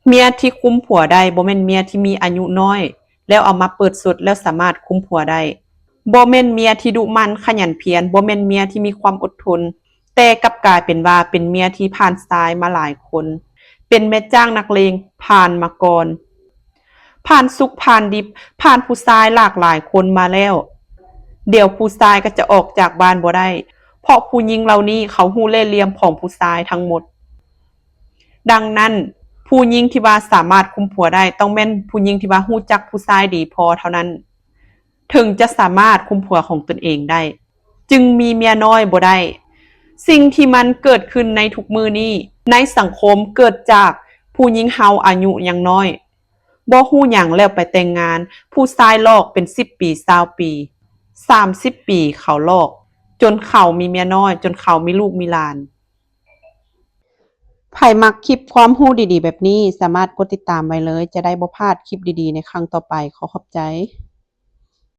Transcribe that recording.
ເມຍທີ່ຄຸມຜົວໄດ້ ບໍ່ແມ່ນເມຍທີ່ມີອາຍຸນ້ອຍ ແລ້ວເອົາມາເປີດສົດ ແລ້ວສາມາດຄຸມຜົວໄດ້. ບໍ່ແມ່ນເມຍທີ່ດຸໝັ່ນຂະຫຍັນພຽນ, ບໍ່ແມ່ນເມຍທີ່ມີຄວາມອົດທົນ, ແຕ່ກັບກາຍເປັນວ່າເປັນເມຍທີ່ຜ່ານຊາຍມາຫຼາຍຄົນ, ເປັນແມ່ຈ້າງນັກເລງຜ່ານມາກ່ອນ, ຜ່ານສຸກຜ່ານດິບ, ຜ່ານຜູ້ຊາຍຫຼາກຫຼາຍຄົນມາແລ້ວ. ດຽວຜູ້ຊາຍກໍຈະອອກຈາກບ້ານບໍ່ໄດ້, ເພາະຜູ້ຍິງເຫຼົ່ານີ້ເຂົາຮູ້ເລ່ຫຼ່ຽມຂອງຜູ້ຊາຍທັງໝົດ. ດັ່ງນັ້ນ, ຜູ້ຍິງທີ່ວ່າສາມາດຄຸມຜົວໄດ້ ຕ້ອງແມ່ນຜູ້ຍິງທີ່ວ່າຮູ້ຈັກຜູ້ຊາຍດີພໍເທົ່ານັ້ນ ເຖິງຈະສາມາດຄຸມຜົວຂອງຕົນເອງໄດ້, ຈຶ່ງມີເມຍນ້ອຍບໍ່ໄດ້. ສິ່ງທີ່ມັນເກີດຂຶ້ນໃນທຸກມື້ນີ້ ໃນສັງຄົມເກີດຈາກຜູ້ຍິງເຮົາອາຍຸຍັງນ້ອຍ, ບໍ່ຮູ້ຫຍັງແລ້ວໄປແຕ່ງງານ, ຜູ້ຊາຍຫຼອກເປັນສິບປີ ຊາວປີ ສາມສິບປີເຂົາຫຼອກ ຈົນເຂົາມີເມຍນ້ອຍ, ຈົນເຂົາມີລູກມີຫຼານ. ໃຜມັກຄລິບຄວາມຮູ້ດີໆແບບນີ້ ສາມາດກົດຕິດຕາມໄວ້ເລີຍ ຈະໄດ້ບໍ່ພາດຄລິບດີໆໃນຄັ້ງຕໍ່ໄປ. ຂໍຂອບໃຈ.